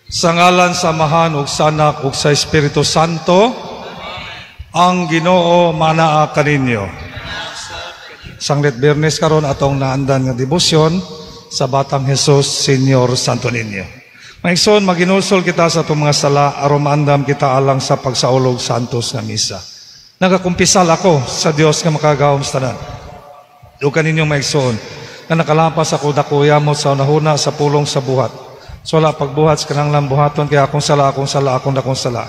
Sa ngalan sa Amahan ug sa Anak ug sa Espiritu Santo, ang Ginoo manaa kaninyo. Sanglit Biyernes karon atong naandan nga debosyon sa Batang Jesus, Señor Santo Niño. Maigsoon, maginulsol kita sa atong mga sala aron maandam kita alang sa pagsaulog sa Santos nga misa. Nagakumpisal ako sa Dios nga makagagahom sa tanan. Ug kaninyong maigsoon nga nakalapas ako dako yamot sa hunahuna, sa pulong, sa buhat. So wala pagbuhat sa kananglang buhaton, kaya akong sala, akong sala, akong dakong sala.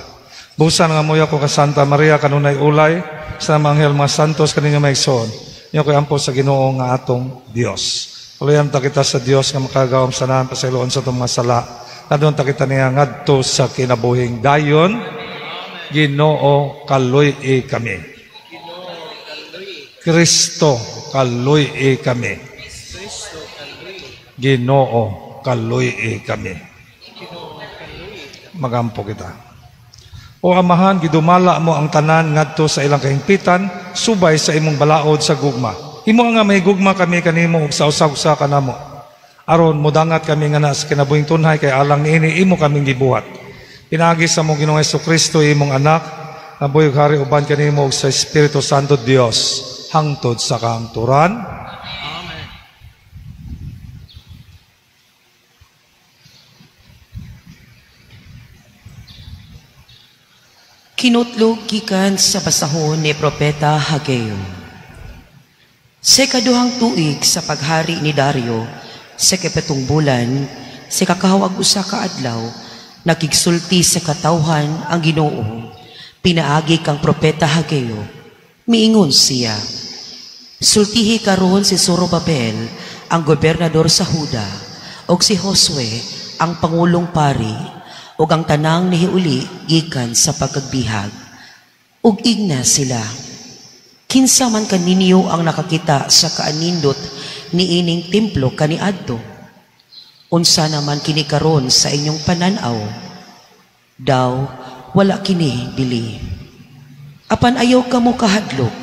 Busan nga muya ko ka Santa Maria, kanunay ulay, sa mga anghel, mga santos, kaninyo maigsoon. Inyo ko'y ampo sa Ginoo nga atong Dios. Tuluyan ta kita sa Dios nga makagagahom sa tanan, pasayloon sa atong mga sala. Nadon ta kita niya ngadto sa kinabuhing dayon. Ginoo, kaluy-i kami. Kristo, kaluy-i kami. Ginoo, kaluy-i kami. Magampo kita. O Amahan, gidumala mo ang tanan ngadto sa ilang kahingpitan, subay sa imong balaod sa gugma. Imo nga may gugma kami kanimo ug sa usa-usa kanamo. Aron modangat kami nga na sa kinabuhing tunhay kay alang niini imo kaming gibuhat. Pinaagi sa mong Ginoong Hesukristo imong anak, nga buhi ug hari uban kanimo ug sa Espiritu Santo Dios hangtod sa kahangturan. Amen. Kinutlog gikan sa basahon ni Propeta Hageo. Sa ikaduhang tuig sa paghari ni Dario, sa ikapitong bulan, sa ikakahawag usa ka adlaw, nakigsulti sa katawhan ang Ginoo, pinaagi kang Propeta Hageo. Miingon siya, sultihi karon si Zorobabel, ang gobernador sa Huda, ug si Josue, ang pangulong pari, ug ang tanang nihiuli gikan sa pagkagbihag. Ug igna sila, kinsa man kaninyo ang nakakita sa kaanindot niining templo kaniadto? Unsa naman kini karon sa inyong panan-aw? Daw wala kini bili. Apan ayaw kamo kahadlok.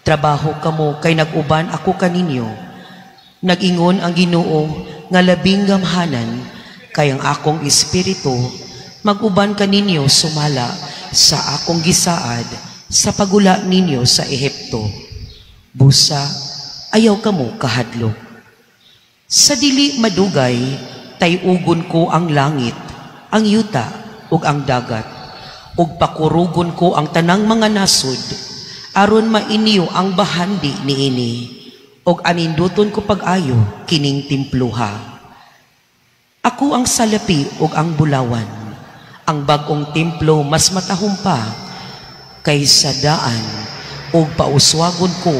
Trabaho kamo kay nag-uban ako kaninyo. Nag-ingon ang Ginoo nga labing gamhanan, kay ang akong espiritu mag-uban kaninyo sumala sa akong gisaad sa pagula ninyo sa Ehipto. Busa, ayaw kamo kahadlok. Sa dili madugay, tayugon ko ang langit, ang yuta, ug ang dagat, ug pakurugon ko ang tanang mga nasod, aron mainyo ang bahandi niini, ug aninduton ko pag-ayo kining temploha. Ako ang salapi ug ang bulawan. Ang bag-ong templo mas matahom pa kaysa daan, ug pauswagon ko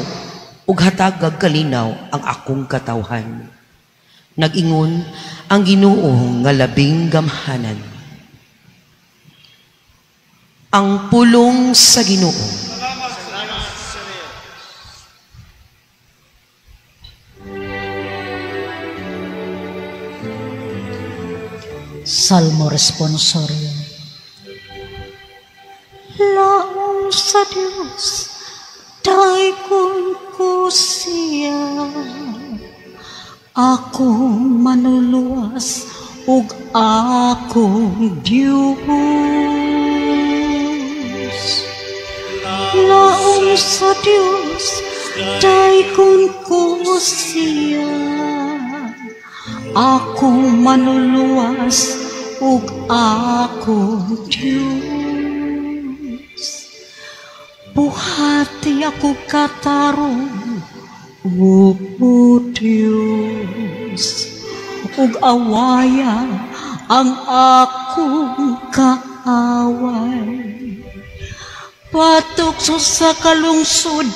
ug hatagag kalinaw ang akong katawhan. Nag-ingon ang Ginoo nga labing gamhanan. Ang pulong sa Ginoo. Salmo Responsorio. Laom sa Dios, daykon ko siya, akong manuluwas ug akong Dios. Laom sa Dios, daykon ko siya, akong manuluwas ug akong Dios. Buhati ako katarong, O Dios, ug awaya ang akong kaaway. Patukso sa kalungsod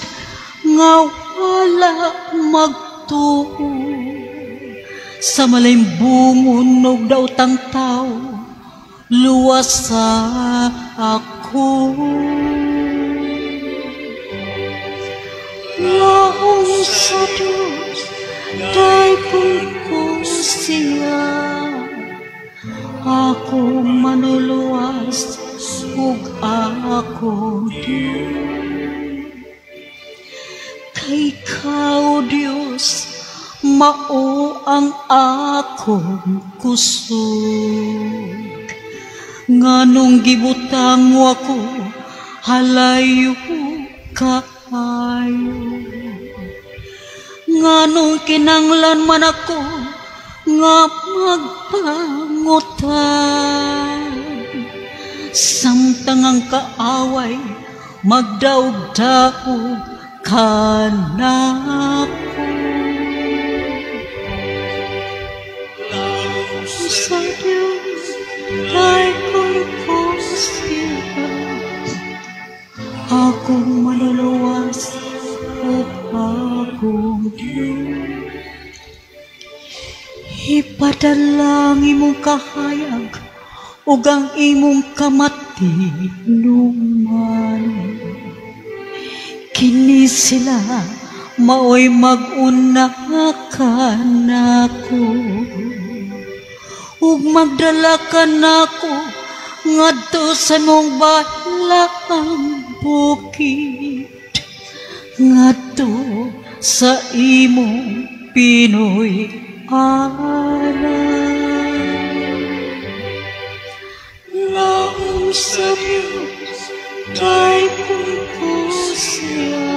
nga wala magtuo, sa malimbungon og daotang tawo, luwasa ako. Laom sa Dios, daykon ko siya, akong manuluwas ug akong Dios. Kay ikaw, Dios, mao ang akong kusog. Nganong gibutang mo ako halayo kaayo? Nganong kinanglan man ako nga magpangutan, samtang ang kaaway magdaog-daog kanako? Sa Diyos daykon ko siya, akong manluluwas ug akong Diyos. Ipadala ang imong kahayag ug ang imong kamatinungan. Kini sila maoy mag-una kanako ug magdala kanako ngadto sa imong balaang bukid, ngadto sa imong Pinoy aral. Laom sa Diyos, daykon ko siya,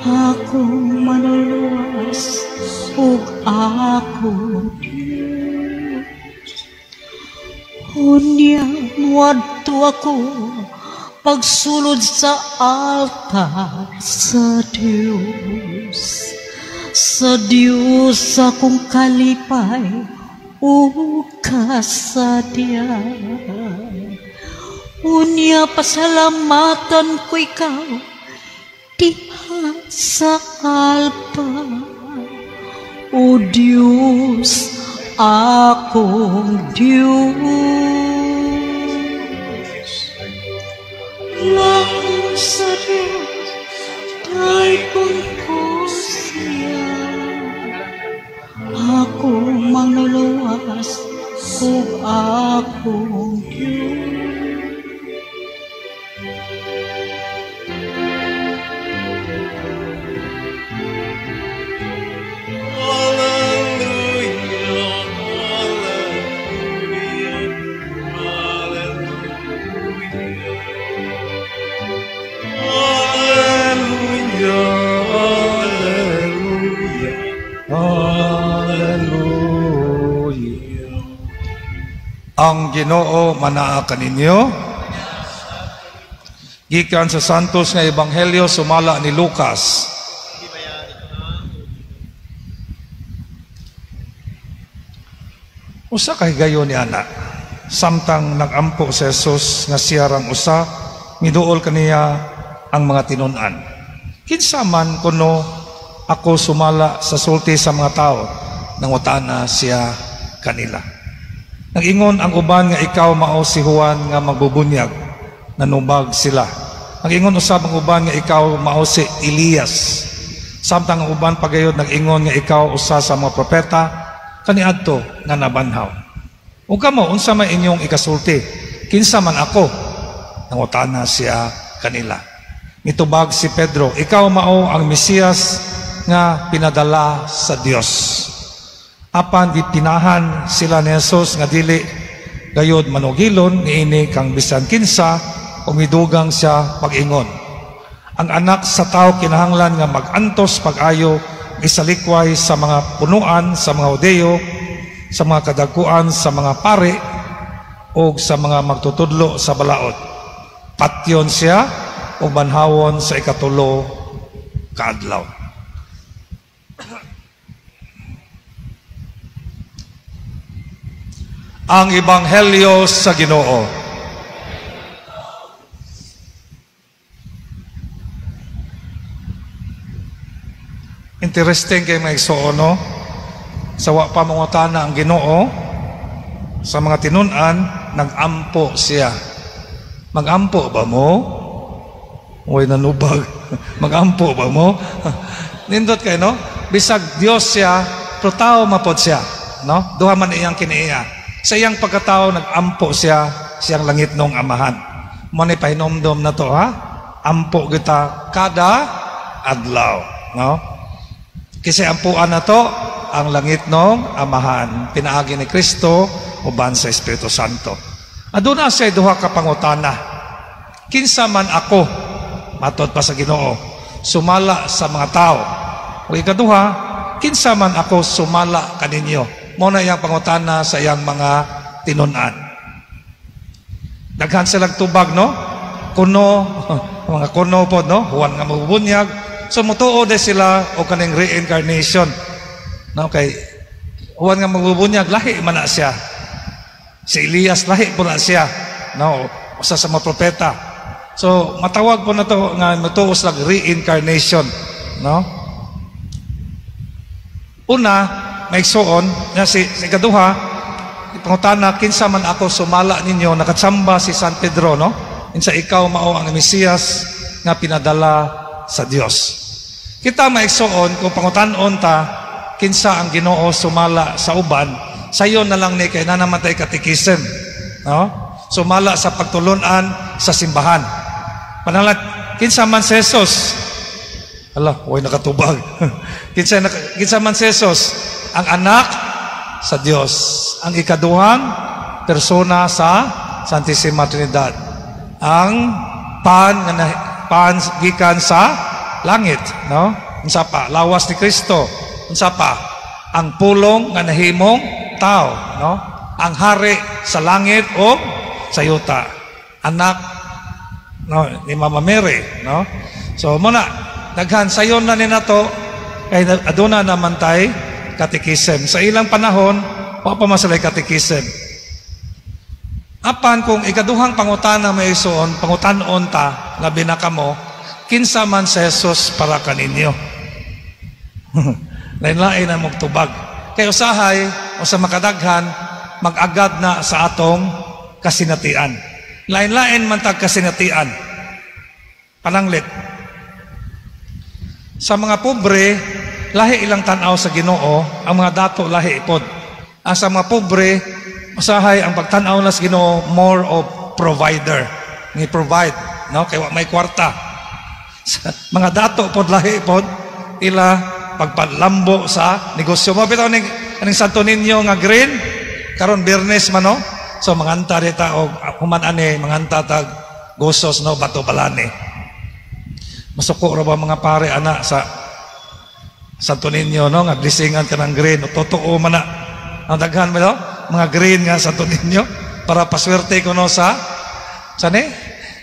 akong manluluwas ug akong Diyos. Unya muadto ako pagsulod sa altar sa Diyos. Sa Diyos akong kalipay ug kasadya. Unya pasalamatan ko ikaw diha sa altar, O Diyos, akong Diyos. Laom sa Diyos, daykon ko siya, akong manluluwas ug akong Diyos. Ang Ginoo manaa kaninyo. Gikan sa Santos nga Ebanghelyo sumala ni Lucas. Usa ka higayon ni ana, samtang nagampo si Jesus nga siya rang usa, miduol kaniya ang mga tinun-an. Kinsa man kuno ako sumala sa sulti sa mga tao, nangutana siya kanila. Nag-ingon ang uban nga ikaw mao si Juan nga magbubunyag, nanubag sila. Nag-ingon usab ang uban nga ikaw mao si Elias. Samtang ang uban pagayod nag-ingon nga ikaw usa sa mga propeta kaniadto nga nabanhaw. Ug kamo unsa may inyong ikasulti? Kinsa man ako? Nangutana siya kanila. Mitubag si Pedro, ikaw mao ang Mesiyas nga pinadala sa Dios. Apan gipinahan sila ni Jesus nga dili gayod manugilon niini kang bisan kinsa o midugang siya pag-ingon. Ang anak sa tao kinahanglan nga mag-antos pag-ayo isalikway sa mga punuan sa mga Hudeo, sa mga kadaguan sa mga pari o sa mga magtutudlo sa balaod. Patyon siya o banhawon sa ikatulo kaadlaw. Ang Ebanghelyo sa Ginoo. Interesting kay mga igsoon, no? Sa wa pa mangutana ang Ginoo sa mga tinun-an, nag-ampo siya. Mag-ampo ba mo? Uy, nanubag. Mag-ampo ba mo? Nindot kayo, no? Bisag Dios siya, pero tao mapod siya, no? Duha man iyang kiniiya. Sa iyang pagkatao, nag-ampo siya, siyang langit nung amahan. Mo ni pahinomdom na to, ha? Ampo kita kada adlaw, no? Kasi ampuan na to, ang langit nung amahan. Pinaagi ni Kristo, uban sa Espiritu Santo. Aduna siya duha ka pangutana. Kinsa man ako, matod pa sa Ginoo, sumala sa mga tao? O ikaduha, kinsa man ako sumala kaninyo? Mao na iyang pangutana sa iyang mga tinunan. Daghan silang tubag, no? Kuno, mga kuno po, no? Juan nga mabubunyag. So mutuo de sila o kaning reincarnation. No, kay Juan nga mabubunyag, lahi man na siya. Si Elias, lahi po na siya. No, usa sa mga propeta. So matawag po na to nga mutuo sila reincarnation, no? Una, may igsuon nga si ikaduha, pangutana, kinsa man ako sumala ninyo? Nakatsamba si San Pedro, no? Insa ikaw mao ang Mesiyas nga pinadala sa Dios. Kita, maigsuon, kung pangutanon ta kinsa ang Ginoo sumala sa uban, sayon na lang ni kay na naman tay katikism, no? Sumala sa pagtulunan sa simbahan. Panalat, kinsa man si Jesus? Ala, way nakatubag. Kinsa man si Jesus? Ang anak sa Dios, ang ikaduhang persona sa Santissima Trinidad. Ang pan nga pan gikan sa langit, no? Unsa pa? Lawas ni Kristo. Unsa pa? Ang pulong nga nahimong tao, no? Ang hari sa langit o sa yuta. Anak, no, ni Mama Mary, no? So muna daghan, sayon na ni nato kay aduna naman tay katikism. Sa ilang panahon, wa pa man sila katikism. Apan kung ikaduhang pangutana, may isuon, pangutanon ta, labi na kamo, kinsa man si Jesus para kaninyo? Lain-lain na magtubag. Kay usahay o sa makadaghan, mag-agad na sa atong kasinatian. Lain-lain man tag kasinatian. Pananglit, sa mga pobre, lahi ilang tan-aw sa Ginoo, ang mga dato lahi pod. Ang sa mga pobre, usahay ang pagtan-aw na sa Ginoo more of provider. Ni provide, no? Kay wa may kwarta. Sa mga dato pod, lahi pod ila pagpalambo sa negosyo. Mo bitaw ning aning Santo Niño nga green karon Biyernes man, no? So manganta dita og human ani manganta tag gosos, no, bato balani. Masuko ra ba mga pare ana sa Santo Niño, no, nga blessingan ka ng green? O totoo man na. Ang daghan mo, no? Mga green nga Santo Niño para paswerte ko, no, sa ni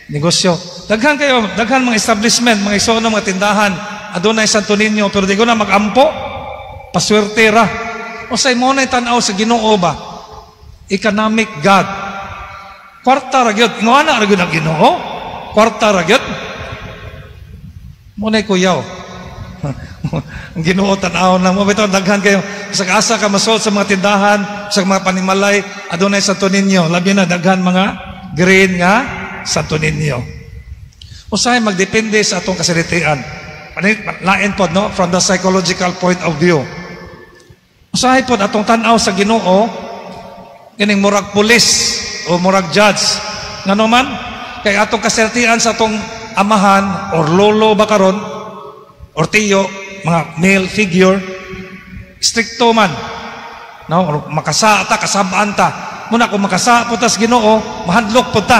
negosyo. Daghan kayo, daghan mga establishment, mga isuon mga tindahan, adunay Santo Niño pero di ko na magampo. Paswerte ra. O say mo na tan-aw sa Ginoo ba? Economic God. Kwarta ra gyud. Ingana ra gyud ang Ginoo. Kwarta ra gyud. Mo na kuyaw. Ang Ginoo tan-aw na mo bitaw daghan kayo. Sa asa ka masuot sa mga tindahan, sa mga panimalay, adunay Santo Niño. Labi na daghan mga green nga Santo Niño. Usahay magdepende sa atong kasinatian. Lain pod, no, from the psychological point of view. Usahay pod atong tan-aw sa Ginoo kining murag pulis o murag judge. Ngano man kay atong kasinatian sa atong amahan or lolo ba karon or tiyo, mga male figure, stricto man, no, or makasa ta, kasabaan ta. Muna kung makasa po ta sa Ginoo, mahadlok po ta.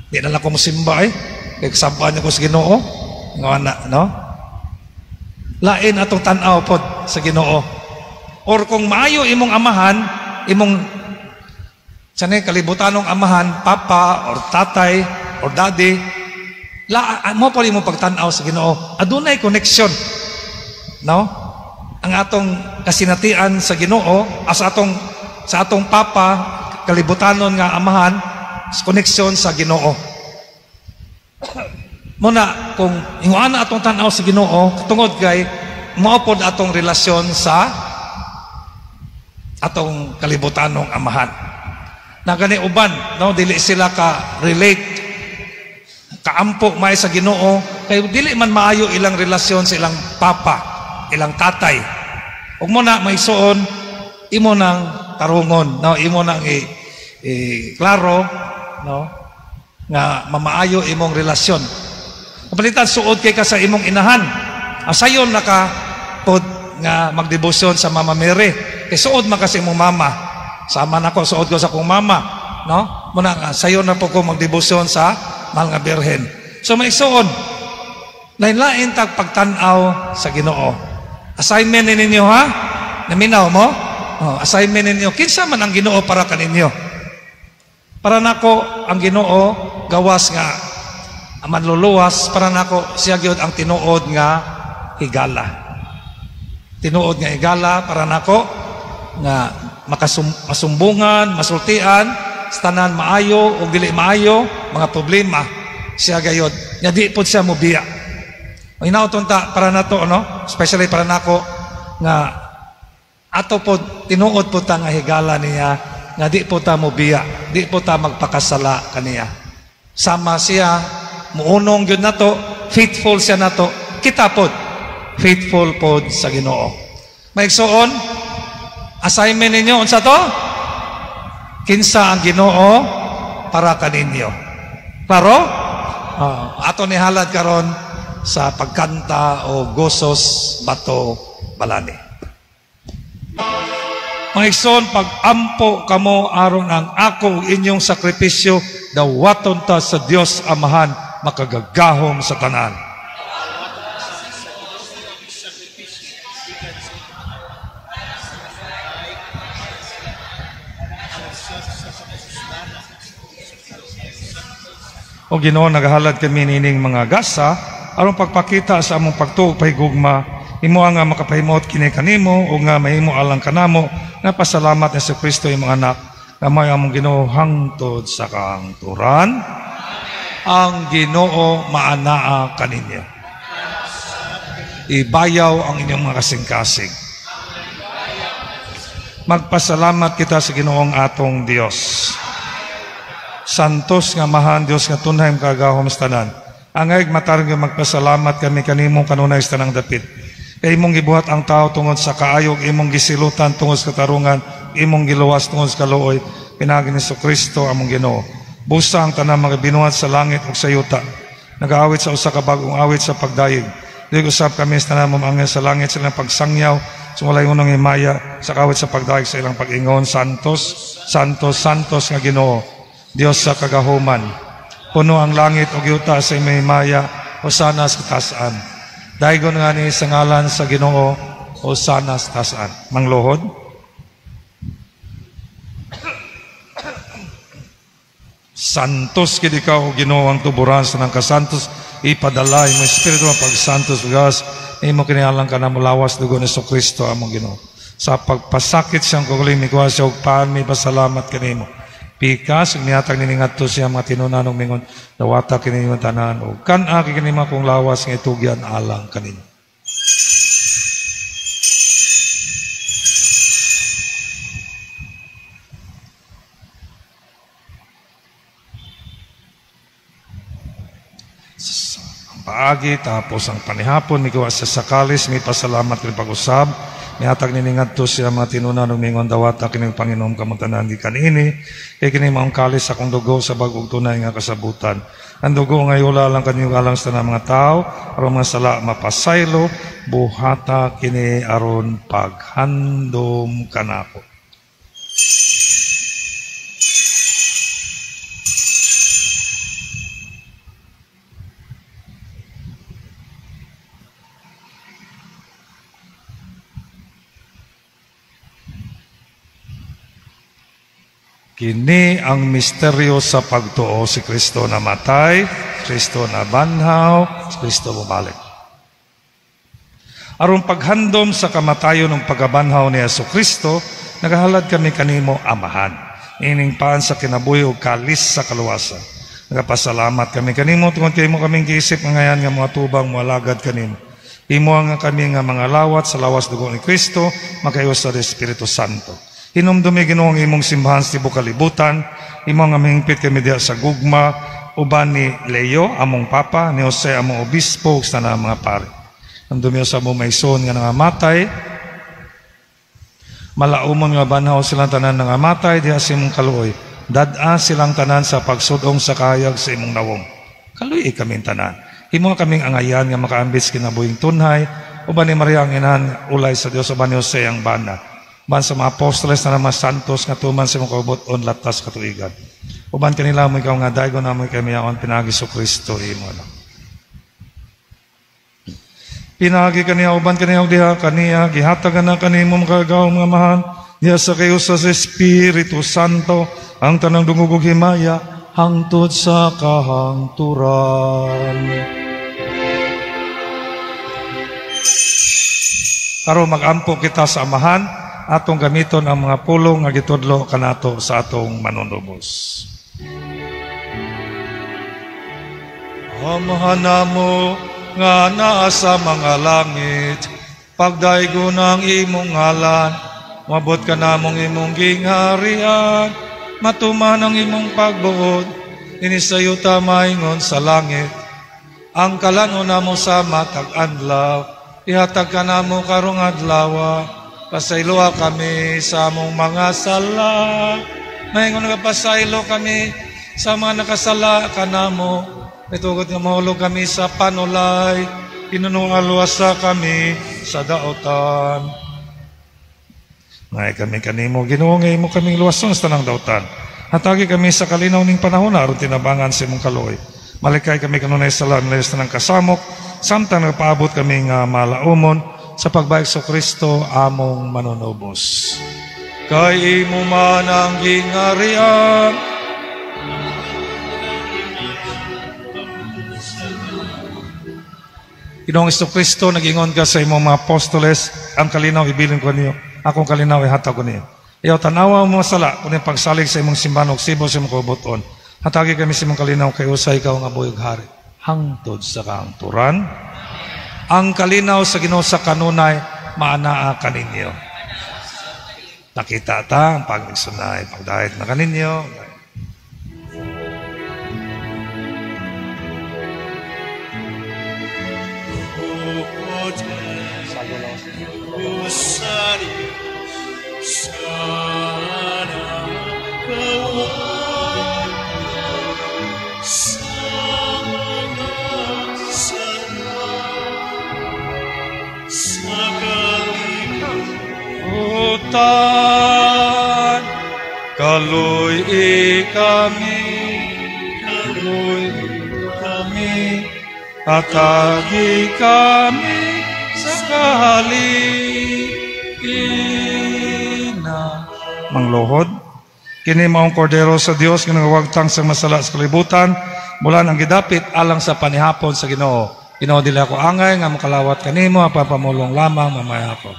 Di na lang ko mosimba eh kay kasabaan niya ko sa Ginoo nga na, no? Lain atong tan-aw pod sa Ginoo. Or kung maayo imong amahan, imong sanay kalibutanong amahan, papa or tatay or daddy, la mo pa rin mo pagtan-aw sa Ginoo. Adunay connection, no? Ang atong kasinatian sa Ginoo as atong sa atong papa, kalibutanon nga amahan, connection sa Ginoo. Muna kung inguana atong tan-aw sa Ginoo tungod kay mao pod atong relasyon sa atong kalibutanong amahan. Na gani uban, no, dili sila ka relate, kaampo may sa Ginoo kay dili man maayo ilang relasyon sa ilang papa, ilang tatay. Ug mo na maisuon, imo nang tarungon, no, imo nang i klaro, no, nga mamaayo imong relasyon. Kapalitan suod kay ka sa imong inahan. Asayon na ka pod nga magdebosyon sa Mama Mary. Kay suod man ka sa imong mama. Sama nako, suod ko sa akong mama. No? Muna nga, sayo na po ko magdebosyon sa Mahal nga Birhen. So maigsuon, lain-lain tag pagtan-aw sa Ginoo. Assignment ninyo ha? Naminaw mo? Oh, assignment ninyo. Kinsa man ang Ginoo para kaninyo? Para nako ang Ginoo gawas nga manluluwas, para nako siya gyud ang tinuod nga higala. Tinuod nga higala para nako nga masumbungan, masultian, sa tanan maayo o dili maayo, mga problema siya gayod. Nya di pod siya mobiya. Hinaot ta para nato, no? Especially para nako nga ato po tinuod po ta nga higala niya nga di po ta mobiya, di po ta magpakasala kaniya. Sama siya, muunong gyud nato, faithful siya nato, kita pod faithful pod sa Ginoo. Maigsuon, assignment ninyo unsa to? Kinsa ang Ginoo para kaninyo. Klaro? Ato ni halad karon sa pagkanta o gosos bato balani. Mga igsoon, pag-ampo kamo aron ang ako ug inyong sakripisyo dawaton ta sa Dios Amahan makagagahom sa tanan. O Ginoo, nagahalad kami nining mga gasa aron pagpakita sa among pagtuo pahigugma imo nga makapahimot kini kanimo o nga mahimo alang kanamo nga pasalamat ni Kristo imong anak nga may among Ginoo hangtod sa kahangturan. Ang Ginoo maanaa kaninyo. Ibayaw ang inyong mga kasing-kasing. Magpasalamat kita sa Ginoong atong Dios. Santos nga mahan Dios nga tunay kagahom sa tanan. Angay matarong nga magpasalamat kami kanimong kanunay sa tanang dapit. Kay imong gibuhat ang tao tungod sa kaayog, imong gisilutan tungod sa katarungan, imong giluwas tungod sa kaluoy, pinaagi ni Kristo among Ginoo. Busa ang tanang mga binuhat sa langit ug sa yuta. Nagaawit sa usa ka bag-ong awit sa pagdayeg. Dili usab kami sa tanang mga anghel sa langit sa ilang pagsangyaw, sa walay unang himaya sa kawit sa pagdayeg sa ilang pag-ingon, Santos, Santos, Santos nga Ginoo, Dios sa kagahuman. Puno ang langit ug yuta sa imong himaya, hosana sa katasan. Daygon nga ni sa ngalan sa Ginoo, hosana sa katasan. Mangluhod. Santos gid ikaw, Ginoo, ang tuburan sa nang kasantos, ipadala imong espiritu ang pagsantos gas imo kinihalang ka na mulawas dugo ni Kristo among Ginoo. Sa pagpasakit siyang kuguling mikuha siya og paan, may pasalamat kanimo. Pikas, nihatag niningadto siya mga tinunan og mingon, dawata kini imong tanan og kan-a kini mga kung lawas nga itugyan alang kaninyo. Ang paagi tapos ang panihapon mikuha sa sakalis, may pasalamat kini pag-usab. Nihatag niningadto siya mga tinunan og mingon, dawata kini Panginoon kamong tanan gikan ini, kay kini maong kalis sa akong dugo sa bag-ong tunay nga kasabutan. Ang dugo nga yula lang kanyo alang sa tanang mga tao aron mga sala mapasaylo, buhata kini aron paghandom kanako. Kini ang misteryo sa pagtuo, si Kristo namatay, Kristo nabanhaw, si Kristo bumalik. Aron paghandom sa kamatayon ng pagkabanhaw ni Hesus Kristo, nagahalad kami kanimo Amahan. Ining paan sa kinabuhi ug kalis sa kaluwasan. Nagapasalamat kami kanimo tungod kay imo kaming giisip ngayan nga mga tubang moalagad kanimo. Imo nga kami nga mga lawat sa lawas dugo ni Kristo, makayo sa Espiritu Santo. Hinumdumi Ginoo ang imong simbahan sa tibuok kalibutan, imo nga mahingpit kami diha sa gugma uban ni Leo among papa, ni Jose among obispo ug sa tanang mga pare. Hinumdumi sa among maison nga nangamatay, malaumon nga banhaw silang tanan nangamatay diha sa imong kaluoy. Dad-a silang tanan sa pagsudong sa kahayag sa imong nawong. Kaluoy kaming tanan. Himo kaming angayan nga makaambit sa kinabuhing tunhay uban ni Maria ang inahan ulay sa Dios, uban ni Jose ang bana. Ban sa mga apostoles na mga santos nga tuman sa imong kaubuton latas katuigan. Uban kanila mo ikaw nga daigo namo kay miyaon pinaagi sa Kristo imo anak. Pinaagi kaniya uban kaniya og diha kaniya gihatagan na kanimo makagaw mga amahan diha sa kayo sa Espiritu Santo ang tanang dungog ug himaya hangtod sa kahangturan. Karon magampo kita sa Amahan, atong gamiton ang mga pulong nga gitudlo kanato sa atong manunubos. Amahan namo nga naa sa mga langit, pagdaygon ang imong ngalan, mabot ka namong imong gingharian, matuman ang imong pagbuot, dinhi sa yuta maingon sa langit. Ang kalan-on namo sa matag adlaw, ihatag ka namo karong adlaw, pasayloa kami sa among mga sala, maingon nagapasaylo kami sa mga nakasala kanamo. Itugot nga mahulog kami sa panulay, pinunungaluasa kami sa daotan. Ngay kami kanimo, Ginoo, nga imo kaming luwason sa tanang daotan. Hatagi kami sa kalinaw ning panahon aron tinabangan sa imong kaluoy. Malikay kami kanunay sa lahat ng kasamok, samtang nagpaabot kami nga malaumon sa pagbayag sa Kristo among manunubos. Kay imo man ang gingarian, Ginoong Jesucristo, nag-ingon ka sa imong mga apostoles, ang kalinaw ibilin ko niyo, akong kalinaw ihatag ko niyo. Iyaw tanawa mo sala, kunin pagsalig sa imong simbahan ug sibo sa imong kaubuton. Hatagi kami sa imong kalinaw kay usay ikaw nga buhi ug hari hangtod sa kahangturan. Ang kalinaw sa Ginoo sa kanunay maanaa kaninyo. Nakita ta ang pagigsunay, pagdahit na kaninyo. Utan, kaluy kami, atagi kami sa kahalina. Manglohod, kini maong kordero sa Dios nga nagawagtang sa masala sa kalibutan, mulan ang gidapit alang sa panihapon sa Ginoo. Ginoo, dili ako angay nga makalawat kanimo, pamulong lamang mamaya ako.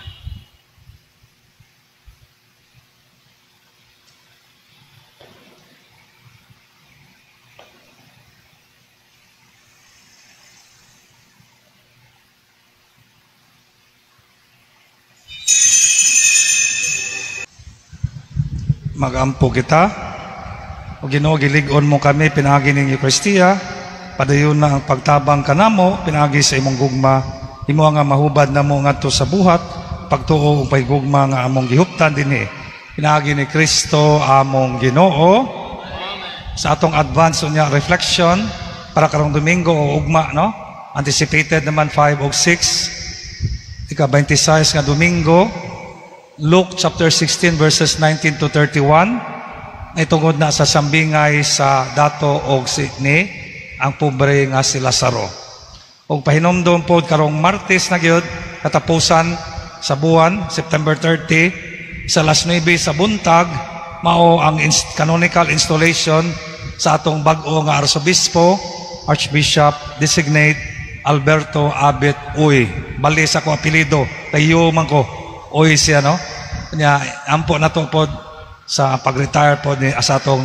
Magampo kita. O Ginoo, gilig-on mo kami pinaagi ning Eucharistia. Padayon na ang pagtabang kanamo pinaagi sa imong gugma. Imo nga mahubad namo ngadto sa buhat, pagtuo ug paigugma nga among gihuptan dinhi. Pinaagi ni Kristo among Ginoo. Sa atong advance unya reflection para karong Domingo o ugma, no? Anticipated naman 5 o 6. Ika-26 nga Domingo. Luke chapter 16 verses 19 to 31 ay tungod na sa sambingay sa dato og si ni ang pobre nga si Lazaro. Og pahinomdom pod karong Martes na gyud katapusan sa buwan September 30 sa alas 9 sa buntag mao ang canonical installation sa atong bag-o nga arsobispo, Archbishop designate Alberto Abet Uy. Bali sa ko apelyido kayo man ko. Uy siya, no? Nya, ampo na to pod sa pag-retire pod ni sa atong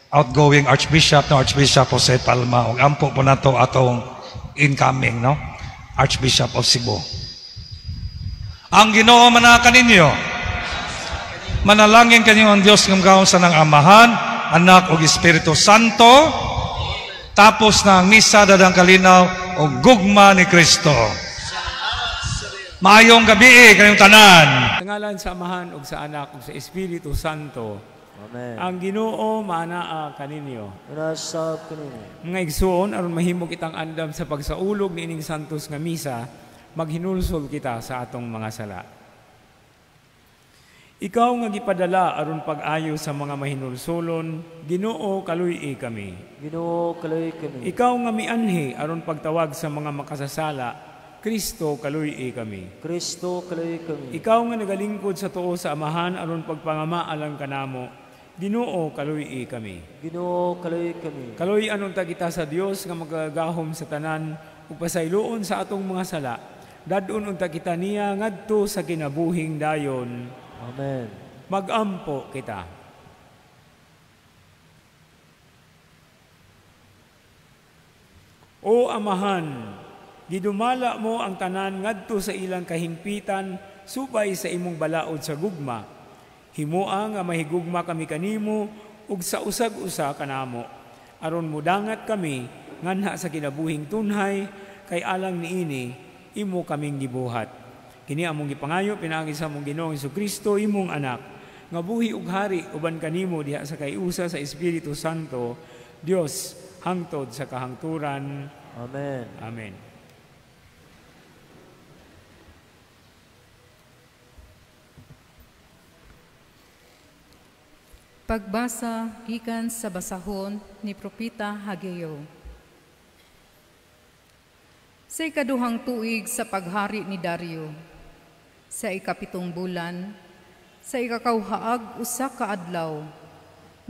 outgoing Archbishop, no? Archbishop Jose Palma. Ug ampo po na to atong incoming, no? Archbishop of Cebu. Ang Ginoo manaka ninyo. Manalangin kanyo ang Dios nga magaon sa nang Amahan, Anak ug Espiritu Santo. Tapos na ang misa dadang kalinaw ug gugma ni Kristo. Maayong gabi kayong tanan. Sa ngalan sa Amahan ug sa Anak ug sa Espiritu Santo. Amen. Ang Ginoo maanaa kaninyo. Unasab kaninyo. Mga igsuon, aron mahimo kitang andam sa pagsaulog niining santos nga misa, maghinulsol kita sa atong mga sala. Ikaw nga gipadala aron pag-ayo sa mga mahinulsolon, Ginoo, kaluy-i kami. Ginoo, kaluy kami. Ikaw nga mianhi aron pagtawag sa mga makasasala, Kristo, kaluy-i kami. Kristo, kaluy kami. Ikaw nga nagalingkod sa tuo sa Amahan aron pagpangama alang kanamo, Ginoo, kaluy-i kami. Ginoo, kaluy kami. Kaluy-an unta kita sa Dios nga magagahom sa tanan ug pasayloon sa atong mga sala. Dad-on unta kita niya ngadto sa kinabuhing dayon. Amen. Magampo kita. O Amahan, gidumala mo ang tanan ngadto sa ilang kahimpitan subay sa imong balaod sa gugma. Himoa nga mahigugma kami kanimo ug sa usag-usa kanamo, aron mudangat kami nganha sa kinabuhing tunhay kay alang niini imo kaming gibuhat. Kini among gipangayo pinaagi sa among Ginoong Hesukristo, imong anak, nga buhi ug hari uban kanimo diha sa kaiusa sa Espiritu Santo, Dios, hangtod sa kahangturan. Amen. Amen. Pagbasa gikan sa basahon ni Propeta Hageo. Sa ikaduhang tuig sa paghari ni Dario, sa 7 bulan, sa ikakauhaag usa ka adlaw,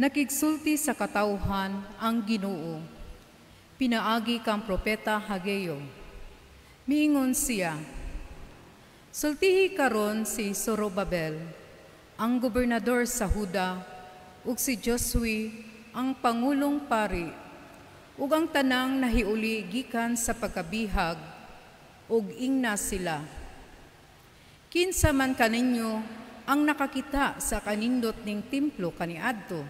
nakigsulti sa katawhan ang Ginoo. Pinaagi kang Propeta Hageo. Miingon siya, sultihi karon si Zorobabel, ang gobernador sa Huda, ug si Josue, ang pangulong pari, ug ang tanang nahiuli gikan sa pagkabihag, ug ingna sila. Kinsa man kaninyo ang nakakita sa kanindot ning templo kaniadto?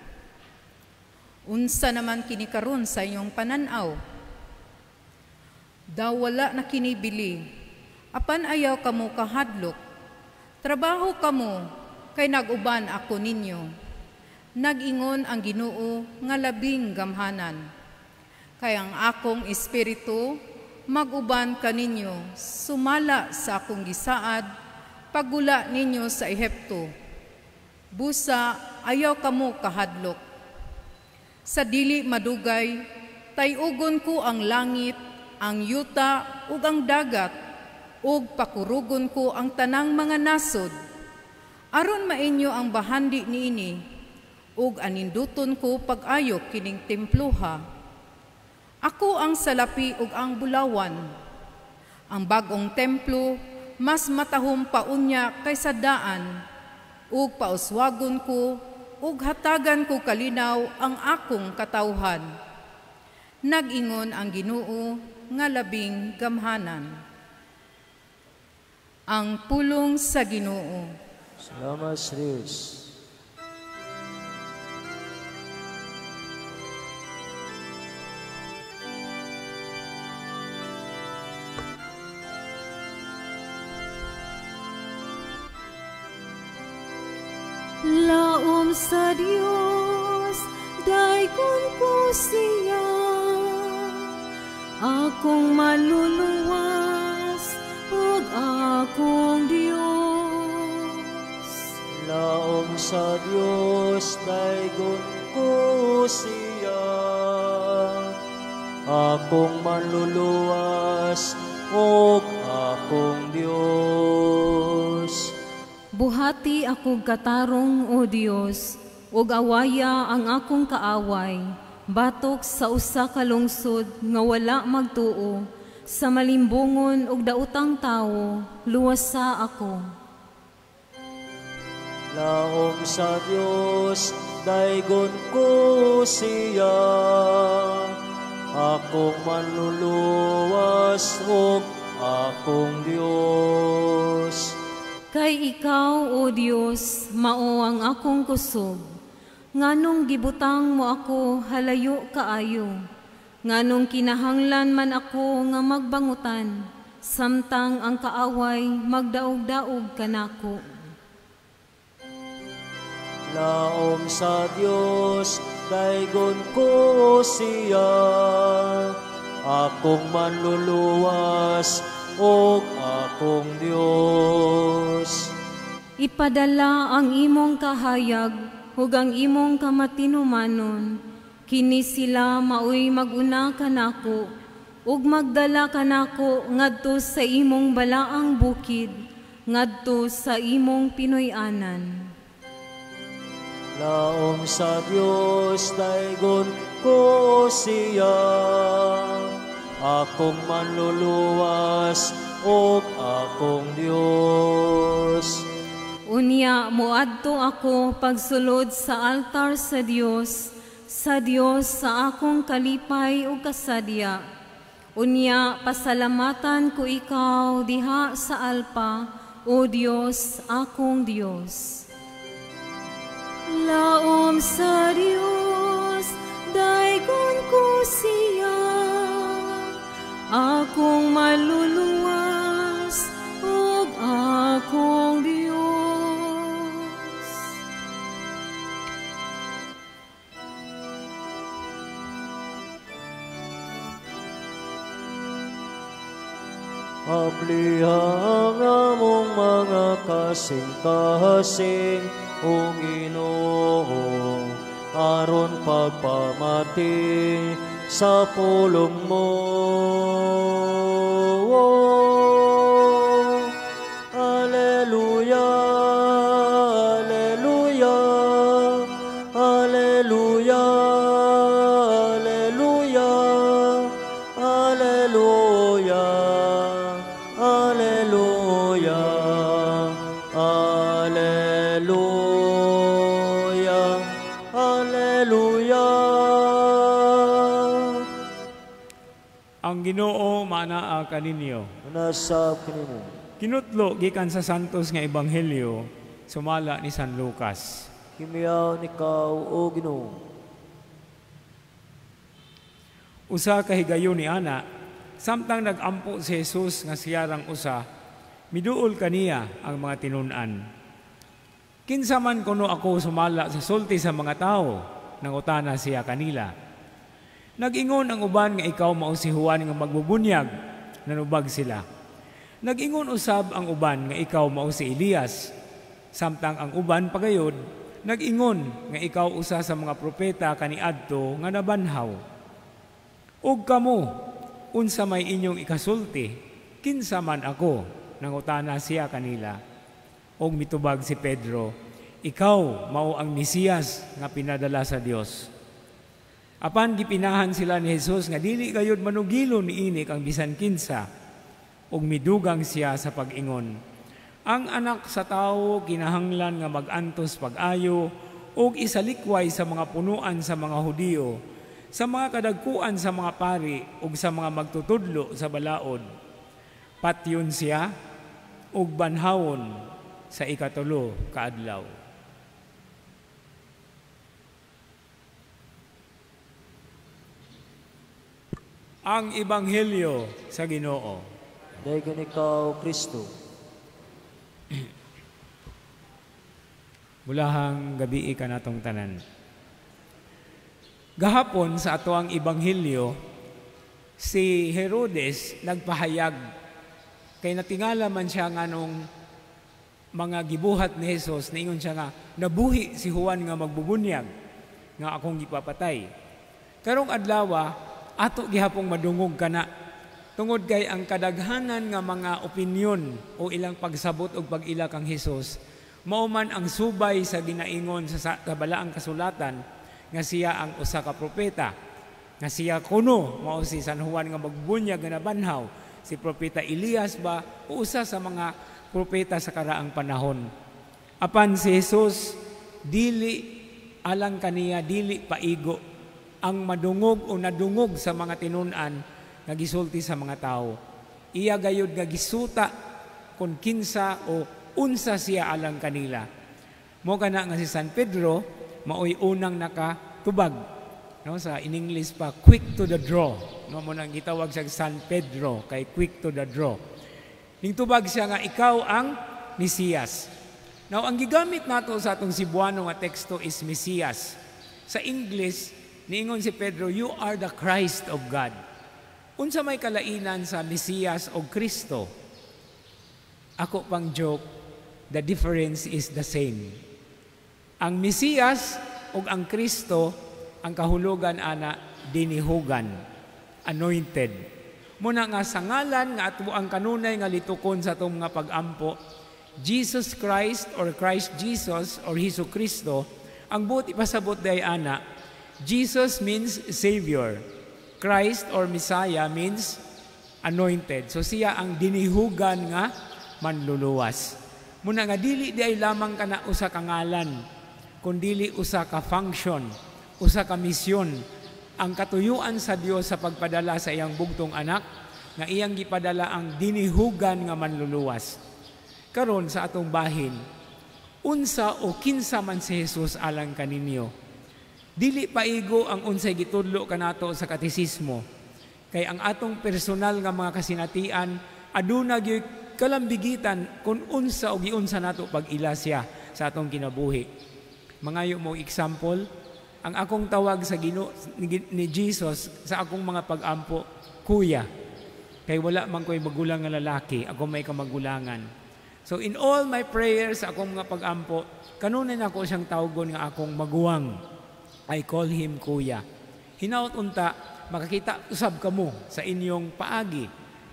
Unsa naman kini karon sa inyong panan-aw? Daw wala na kini bili, apan ayaw kamo kahadlok. Trabaho kamo, kay nag-uban ako ninyo. Nag-ingon ang Ginoo nga labing gamhanan. Kay ang akong espiritu mag-uban kaninyo, sumala sa akong gisaad, paggula ninyo sa Ehipto. Busa ayaw kamo kahadlok. Sa dili madugay, tayugon ko ang langit, ang yuta ug ang dagat, ug pakurugon ko ang tanang mga nasod. Aron mainyo ang bahandi niini, ug aninduton ko pag-ayo kining temploha. Ako ang salapi ug ang bulawan. Ang bag-ong templo mas matahom pa unya kaysa daan, ug pauswagon ko ug hatagan ko kalinaw ang akong katawhan. Nag-ingon ang Ginoo nga labing gamhanan. Ang pulong sa Ginoo. Salamat sa Dios. Laom sa Dios, daykon ko siya, akong maluluwas ug akong Dios. Laom sa Dios, daykon ko siya, akong maluluwas ug akong Dios. Buhati akong katarong, O Dios, ug awaya ang akong kaaway, batok sa usa ka lungsod nga wala magtuo, sa malimbungon ug daotang tawo, luwasa ako. Laom sa Dios, daygon ko siya, akong manluluwas ug akong Dios. Kay ikaw, O Dios, mao ang akong kusog. Nganong gibutang mo ako halayo kaayo, nganong kinahanglan man ako nga magbangutan, samtang ang kaaway magdaog-daog kanako. Laom sa Dios, daygon ko siya, akong manluluwas ug akong Dios. Ipadala ang imong kahayag ug ang imong kamatinumanon. Kini sila maoy maguna kanako ug magdala kanako ngadto sa imong balaang bukid, ngadto sa imong Pinoy-anan. Laom sa Dios, daygon ko siya, akong manluluwas ug akong Dios. Unya moadto ako pagsulod sa altar sa Dios, sa Dios sa akong kalipay ug kasadya. Unya pasalamatan ko ikaw diha sa alpa, O Dios, akong Dios. Laom sa Dios, daygon ko siya, akong maluluwas ug akong Dios. Abliha ang among mga kasing-kasing, O Ginoo, aron pagpamati sa pulong mo. Alleluia, alleluia, alleluia, alleluia, alleluia, alleluia, alleluia, alleluia. Ang Ginoo maanaa kaninyo. Nasa kanimo. Kinutlo gikan sa Santos nga Ebanghelyo sumala ni San Lucas. Himiyaw ikaw, o Ginoo. Usa ka higayon ni ana, samtang nagampo si Jesus nga siyarang usa, miduol kaniya ang mga tinun-an. Kinsa man kuno ako sumala sa sulti sa mga tawo, nangutana siya kanila. Nag-ingon ang uban nga ikaw mao si Juan nga magbubunyag, nanubag sila. Nag-ingon usab ang uban nga ikaw mao si Elias, samtang ang uban pagayod nag-ingon nga ikaw usa sa mga propeta kaniadto nga nabanhaw. Ug kamo, unsa may inyong ikasulti, kinsa man ako, nangutana siya kanila. Og mitubag si Pedro, ikaw mao ang Mesiyas nga pinadala sa Dios. Apan gipinahan sila ni Jesus nga dili gayud manugilo niini kang bisan kinsa, ug midugang siya sa pag-ingon. Ang anak sa tawo kinahanglan nga mag-antos pag-ayo ug isalikway sa mga punuan sa mga Hudiyo, sa mga kadagkuan sa mga pari ug sa mga magtutudlo sa balaod. Patyon siya ug banhawon sa ikatulo ka adlaw. Ang Ebanghelyo sa Ginoo. Dayon ikaw, Kristo. Bulahang gabi ka natong tanan. Gahapon sa ato ang Ebanghelyo, si Herodes nagpahayag kay natingala man siya nganong mga gibuhat ni Jesus, niingon siya nga nabuhi si Juan nga magbubunyag nga akong gipapatay. Karong adlaw ato gihapong madungog kana tungod kay ang kadaghanan nga mga opinyon o ilang pagsabot og pag-ila kang Hesus mao man ang subay sa ginaingon sa balaang kasulatan nga siya ang usa ka propeta, nga siya kuno mao si San Juan nga magbunyag nga nabanhaw, si propeta Elias ba o usa sa mga propeta sa karaang panahon. Apan si Jesus dili alang kaniya, dili paigo ang madungog o nadungog sa mga tinun-an nga gisulti sa mga tawo. Iya gayud nga gisuta kon kinsa o unsa siya alang kanila. Mo kana nga si San Pedro maoy unang nakatubag. No, sa in English pa, quick to the draw. No, mo nang gitawag siya San Pedro kay quick to the draw. Ning tubag siya nga ikaw ang Mesiyas. Now ang gigamit nato sa atong Cebuano nga teksto is Mesiyas. Sa English niingon si Pedro, you are the Christ of God. Unsa may kalainan sa Mesiyas o Kristo? Ako pang joke, The difference is the same. Ang Mesiyas ug ang Kristo, ang kahulugan ana dinihugan, anointed. Muna nga sa ngalan nga ato ang kanunay nga litukon sa atong mga pag-ampo, Jesus Christ or Christ Jesus or Hesus Kristo, ang buot ipasabot day ana, Jesus means Savior. Christ or Messiah means anointed. So siya ang dinihugan nga manluluwas. Muna nga dili di ay lamang kana usa ka ngalan, kundili usa ka function, usa ka misyon ang katuyuan sa Dios sa pagpadala sa iyang bugtong anak nga iyang gipadala ang dinihugan nga manluluwas. Karon sa atong bahin, unsa o kinsa man si Jesus alang kaninyo? Dili paigo ang unsay gitudlo kanato sa katisismo. Kay ang atong personal nga mga kasinatian aduna gyud kalambigitan kung unsa o giunsa nato pag-ila siya sa atong kinabuhi. Mangayo mo example, ang akong tawag sa Ginoo ni Jesus sa akong mga pag-ampo, kuya. Kay wala man ko'y magulang nga lalaki, ako may kamagulangan. So in all my prayers sa akong mga pag-ampo, kanunay nako siyang tawgon nga akong maguwang. I call him kuya. Hinaot unta makakita usab kamo sa inyong paagi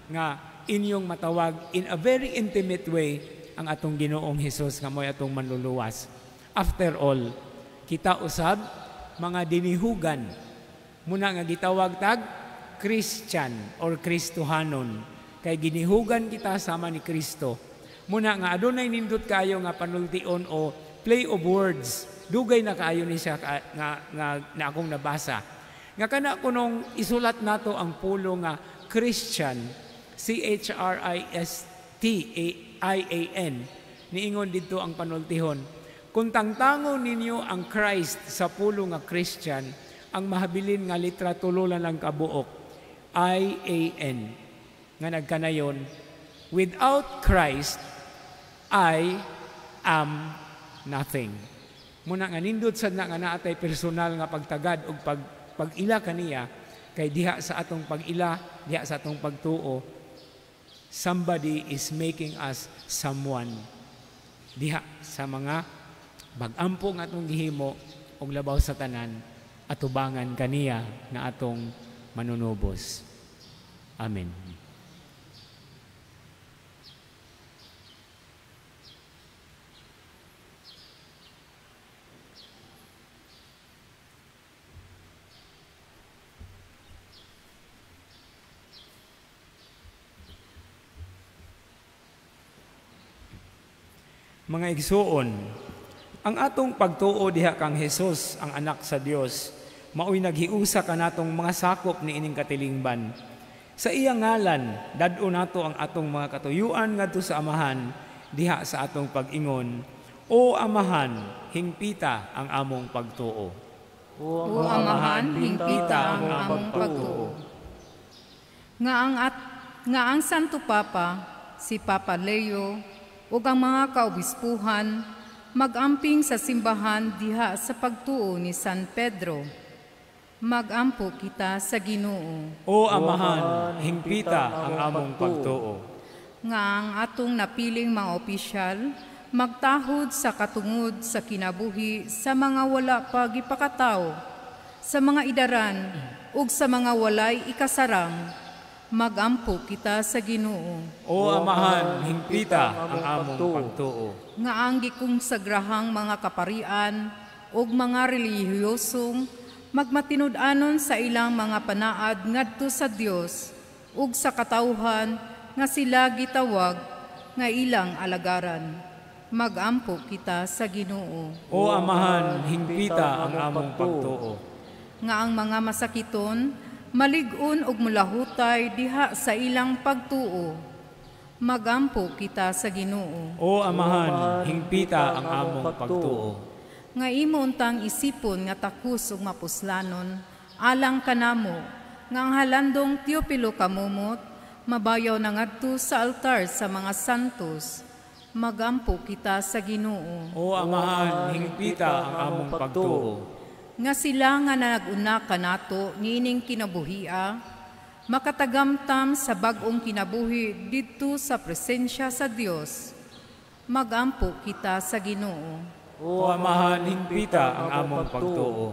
nga inyong matawag in a very intimate way ang atong Ginoong Hesus nga mo'y atong manluluwas. After all, kita usab mga dinihugan. Muna nga gitawag tag Christian or Kristohanon. Kay ginihugan kita sama ni Kristo. Muna nga adunay nindot kaayo nga panultion o play of words. Dugay na kaayo ni siya nga, nga, na akong nabasa. Nga kana kunong isulat nato ang pulo nga Christian, C-H-R-I-S-T-A-I-A-N, niingon didto ang panultihon. Kung tangtangon ninyo ang Christ sa pulo nga Christian, ang mahabilin nga litra tulo lang ang kabuok, I-A-N, nga nagkanayon, without Christ, I am nothing. Muna nga nindot sad na nga naatay personal nga pagtagad og pag-ila kaniya, kay diha sa atong pag-ila, diha sa atong pagtuo, somebody is making us someone. Diha sa mga pag-ampo nga atong gihimo og labaw sa tanan, atubangan kaniya nga atong manunubos. Amen. Mga igsuon, ang atong pagtuo diha kang Hesus, ang anak sa Dios, maoy naghiusa kanatong mga sakop niining katilingban. Sa iyang ngalan, dad-o nato ang atong mga katuyuan ngadto sa Amahan diha sa atong pag-ingon, O Amahan, hingpita ang among pagtuo. O Amahan, hingpita ang among pagtuo. Nga ang Santo Papa, si Papa Leo, ug ang mga kaobispuhan magamping sa simbahan diha sa pagtuo ni San Pedro. Magampo kita sa Ginoo. O Amahan, hingpita ang among pagtuo. Nga ang atong napiling mga opisyal magtahod sa katungod sa kinabuhi sa mga wala pa gipakatawo, sa mga idaran ug sa mga walay ikasarang. Magampo kita sa Ginoo. O Amahan, hingpita ang among pagtuo. Nga ang gikonsagrahang mga kaparian ug mga relihiyosong magmatinud-anon sa ilang mga panaad ngadto sa Dios ug sa katawhan nga sila gitawag nga ilang alagaran. Magampo kita sa Ginoo. O Amahan, hingpita ang among pagtuo. Nga ang mga masakiton malig-on og mulahutay diha sa ilang pagtuo. Magampo kita sa Ginoo. O Amahan, hingpita ang among pagtuo. Nga imo untang isipon nga takus ug mapuslanon alang kanamo nga ang halandong Teopilo kamumot mabayaw na ngadto sa altar sa mga santos. Magampo kita sa Ginoo. O Amahan, hingpita ang among pagtuo. Nga sila nga naguna kanato niining kinabuhia, makatagamtam sa bag-ong kinabuhi didto sa presensya sa Dios. Magampo kita sa Ginoo. O Amahan, hingpita ang among pagtuo.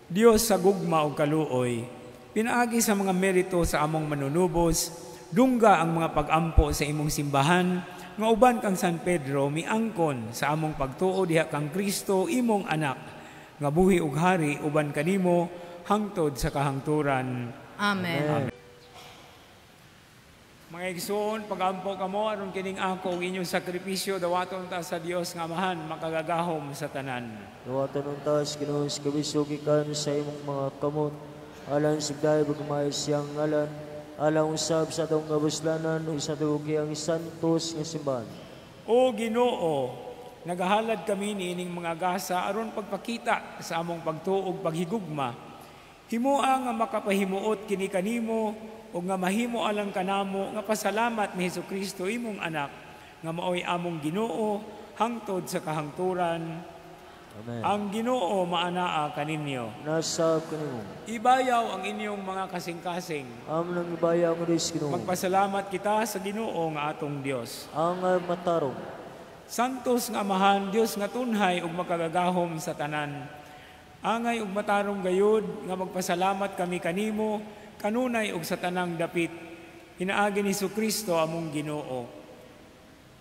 Dios sa gugma ug kaluoy, pinaagi sa mga merito sa among manunubos, dungga ang mga pag-ampo sa imong simbahan, nga uban kang San Pedro miangkon sa among pagtuo diha kang Kristo imong anak, nga buhi ug hari uban kanimo hangtod sa kahangturan. Amen. Amen. Mga igsoon, pag-ampo kamo aron kining ako ug inyong sakripisyo dawaton ta sa Dios nga Amahan makagagahom sa tanan. Dawaton unta sa Ginoo sa kabisyo gikan sa imong mga kamot, alang sa dayeg ug siyang ngalan, alang usab sa atong kabuslanan ug sa tibuok iyang santos nga simbahan. O Ginoo, nagahalad kami niining mga gasa aron pagpakita sa among pagtuo ug paghigugma. Himoa nga makapahimuot kini kanimo ug nga mahimo alang kanamo nga pasalamat ni Hesukristo imong anak nga maoy among Ginoo hangtod sa kahangturan. Amen. Ang Ginoo maanaa kaninyo. Nasa kanimo. Ibayaw ang inyong mga kasing-kasing. Among nang ibayaw ang Diyos Ginoo. Magpasalamat kita sa Ginoo nga atong Dios. Ang matarong. Santos nga Amahan, Dios nga tunhay ug makagagahom sa tanan. Angay ug matarong gayud nga magpasalamat kami kanimo kanunay ug sa tanang dapit. Pinaagi ni Hesukristo among Ginoo.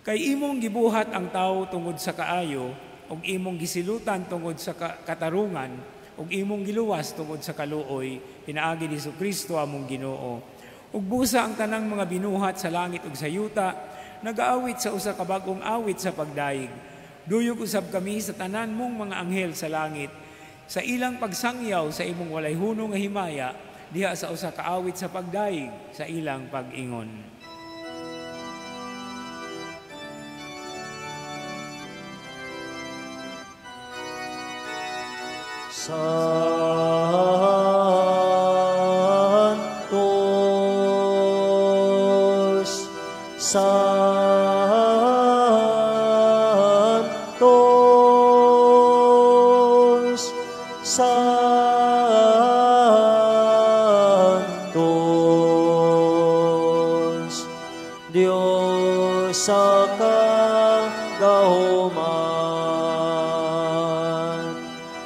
Kay imong gibuhat ang tawo tungod sa kaayo, ug imong gisilutan tungod sa katarungan, ug imong giluwas tungod sa kaluoy, pinaagi ni Hesukristo among Ginoo. Ug busa ang tanang mga binuhat sa langit ug sa yuta, nagaawit sa usa ka bag-ong awit sa pagdayeg. Duyog usab kami sa tanan mong mga anghel sa langit, sa ilang pagsangyaw sa imong walay hunong nga himaya, diha sa usa ka awit sa pagdayeg sa ilang pag-ingon. Santos, Santos, Santos, Dios sa kagahuman.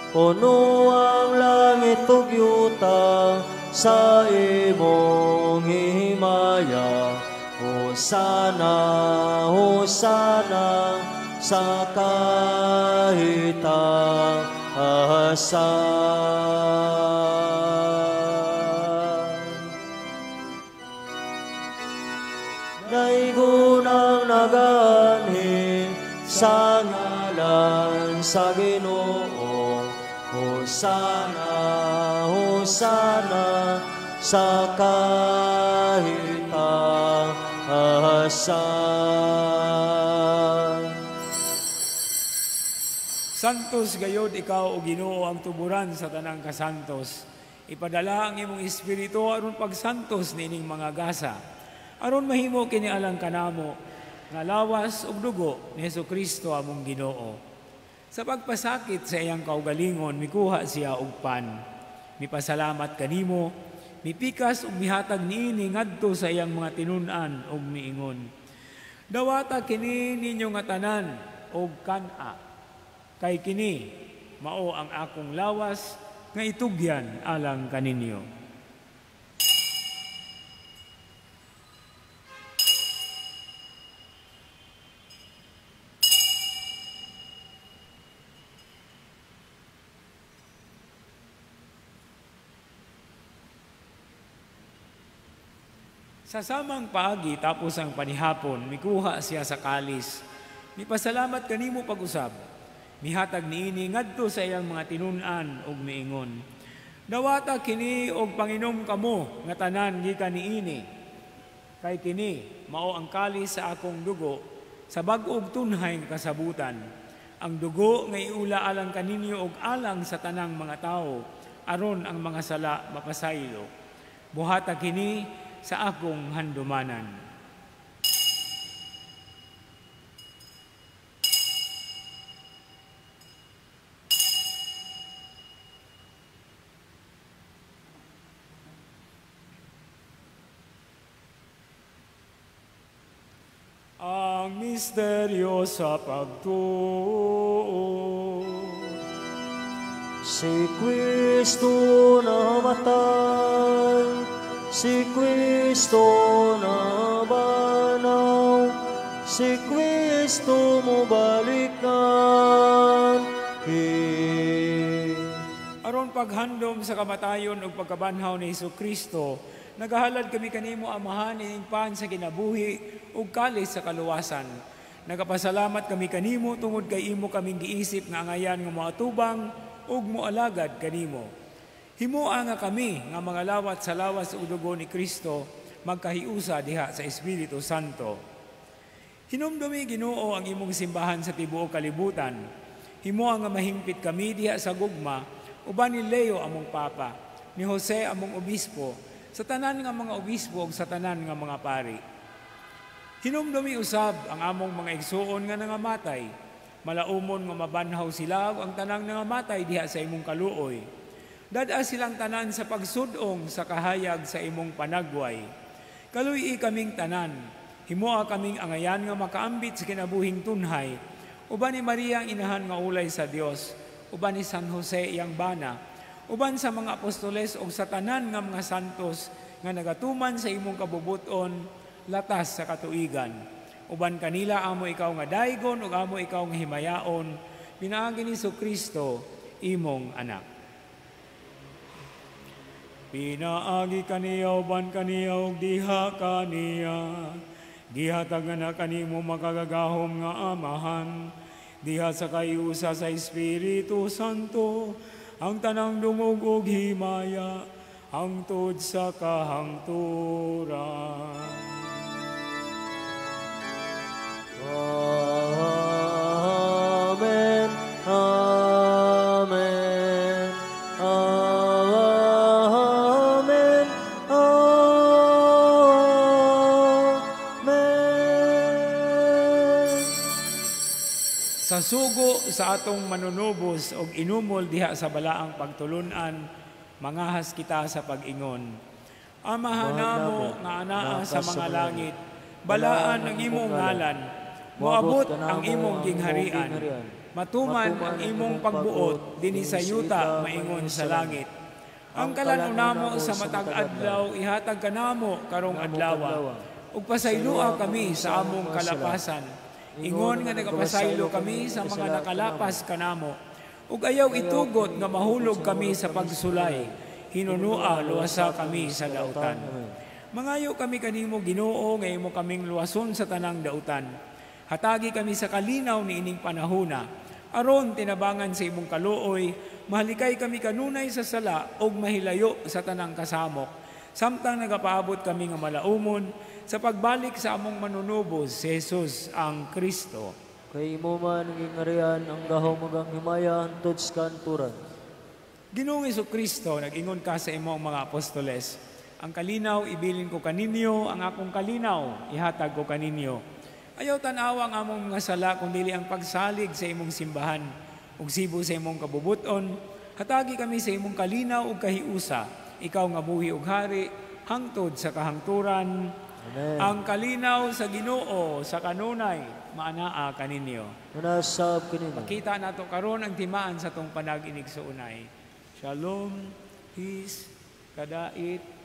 Puno ang langit ug yuta sa imong himaya. Hosana, hosana sa kahitaasan. Daygon ang naganhi sa ngalan sa Ginoo. Hosana, hosana sa kahitaasan. Santos gayod ikaw o Ginoo ang tuburan sa tanang kasantos. Ipadala ang imong espiritu aron pagsantos niining mga gasa. Aron mahimo kini alang kanamo nga lawas ug dugo ni Hesukristo among Ginoo. Sa pagpasakit sa iyang kaugalingon, mikuha siya og pan. Mipasalamat kanimo, mipikas ug mihatag niini ngadto sa iyang mga tinun-an ug miingon. Dawata kini ninyo nga tanan og kan-a. Kay kini mao ang akong lawas nga itugyan alang kaninyo. Sa samang paagi tapos ang panihapon, mikuha siya sa kalis. Mipasalamat kanimo pag-usab. Mihatag niini ngadto sa iyang mga tinun-an ug miingon. Dawata kini og panginom kamo nga tanan gikan niini. Kay kini mao ang kalis sa akong dugo sa bag-ong tunhay nga kasabutan. Ang dugo nga iula alang kaninyo ug alang sa tanang mga tawo aron ang mga sala mapasaylo. Buhata kini sa akong handumanan. Ang Ang misteryo sa pagtuo. Si Kristo namatay, si Kristo nabanaw, si Kristo mobalikan. Aron paghandom sa kamatayon ug pagkabanhaw ni Hesukristo, nagahalad kami kanimo, Amahan, ining pan sa kinabuhi ug kalis sa kaluwasan. Nagapasalamat kami kanimo tungod kay imo kaming giisip nga angayan nga moatubang ug moalagad kanimo. Himoa nga kami nga mga lawat sa lawas ug dugo ni Kristo magkahiusa diha sa Espiritu Santo. Hinumdumi, Ginoo, ang imong simbahan sa tibuok kalibutan. Himoa nga mahingpit kami diha sa gugma uban ni Leo among Papa, ni Jose among obispo, sa tanan nga mga obispo ug sa tanan nga mga pari. Hinumdumi usab ang among mga igsuon nga nangamatay. Malaumon nga mabanhaw sila ug ang tanang nangamatay diha sa imong kaluoy. Dad-a silang tanan sa pagsudong sa kahayag sa imong panagway. Kaluy-i kaming tanan. Himoa kaming angayan nga makaambit sa kinabuhing tunhay. Uban ni Maria ang inahan nga ulay sa Dios, uban ni San Jose iyang bana, uban sa mga apostoles ug sa tanan nga mga santos nga nagatuman sa imong kabubuton latas sa katuigan. Uban kanila amo ikaw nga daygon ug amo ikaw nga himayaon, pinaagi ni Kristo imong anak. Pinaagi kaniya uban kaniya ug diha kaniya, gihatag na kanimo makagagahom nga Amahan, diha sa kayusa sa Espiritu Santo, ang tanang dungog ug himaya, hangtod sa kahangturan. Amen. Amen. Amen. Amen. Sa sugo sa atong manunubos og inumol diha sa balaang pagtulunan, mangahas kita sa pag-ingon. Amahan namo nga anaa sa mga langit, balaan ang imong ngalan, moabot ang imong gingharian, matuman ang imong pagbuot dinhi sa yuta maingon sa langit. Ang kalan-on namo sa matag adlaw ihatag kanamo karong adlawa, ug pasayloa kami sa among kalapasan, ingon nga nagapasaylo kami sa mga nakalapas kanamo, ug ayaw itugot nga mahulog kami sa pagsulay, hinunua luwasa kami sa dautan. Mangayo kami kanimo, Ginoo, nga imo kaming luwason sa tanang dautan. Hatagi kami sa kalinaw niining panahona, aron tinabangan sa imong kaluoy, mahalikay kami kanunay sa sala ug mahilayo sa tanang kasamok, samtang nagapaabot kami nga malaumon sa pagbalik sa among manunubos, si Jesus ang Kristo. Kay imo man ang gingharian, ang gahom ug ang himaya hangtod sa kanturan. Ginoong Hesukristo, nag-ingon ka sa imong mga apostoles, ang kalinaw ibilin ko kaninyo, ang akong kalinaw ihatag ko kaninyo. Ayaw tan-awa ang among mga sala, kung dili ang pagsalig sa imong simbahan ug sibo sa imong kabubuton. Hatagi kami sa imong kalinaw ug kahiusa, ikaw nga buhi ug hari hangtod sa kahangturan. Amen. Ang kalinaw sa Ginoo sa kanunay maanaa kaninyo. Manasab kaninyo. Makita nato karon ang timaan sa tong panag-inigsuonay. Shalom, peace, kadait.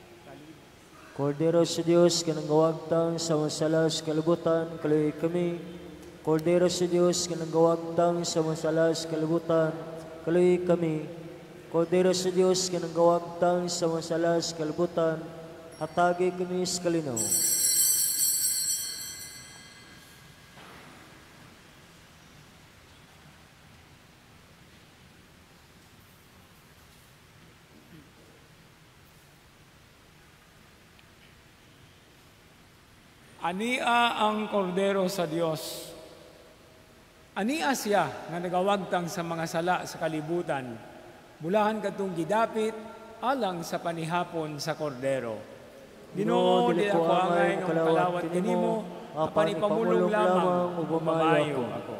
Kordero sa Dios kanang gawagtang sa masala sa kalibutan, kaluoy kami. Kordero sa Dios kanang gawagtang sa masala sa kalibutan, kaluoy kami. Kordero sa Dios kanang gawagtang sa masala sa kalibutan, hatagi kami sa kalinaw. Ania ang kordero sa Dios. Ania siya nga nagawagtang sa mga sala sa kalibutan. Bulahan kadtong gidapit alang sa panihapon sa kordero. Ginoo, dili ako angay nga makalawat kanimo, apan ipamulong lamang ug mamayo ako.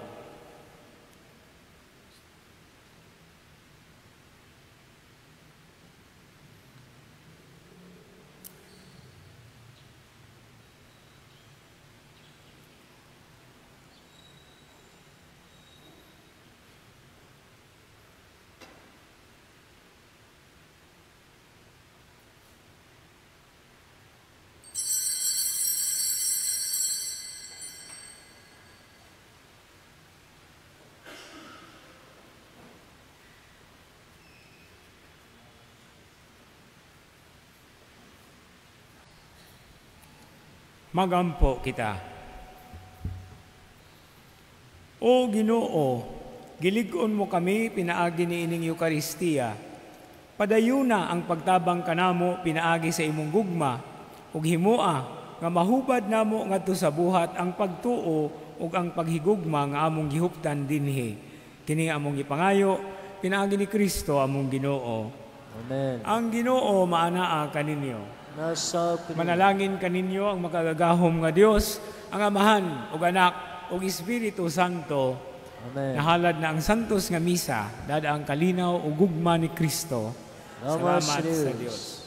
Magampo kita. O Ginoo, gilig-on mo kami pinaagi niining Eukaristiya. Padayuna ang pagtabang kanamo pinaagi sa imong gugma ug himoa nga mahubad namo ngadto sa buhat ang pagtuo ug ang paghigugma nga among gihuptan dinhi. Kini among gipangayo pinaagi ni Kristo among Ginoo. Amen. Ang Ginoo maanaa kaninyo. Nasa Manalangin kaninyo ang makagagahom nga Dios, ang Amahan ug Anak ug Espiritu Santo. Amen. Nahalad na ang santos nga misa, dada ang kalinaw ug gugma ni Kristo. Salamat Salamat sa sa Dios. Dios.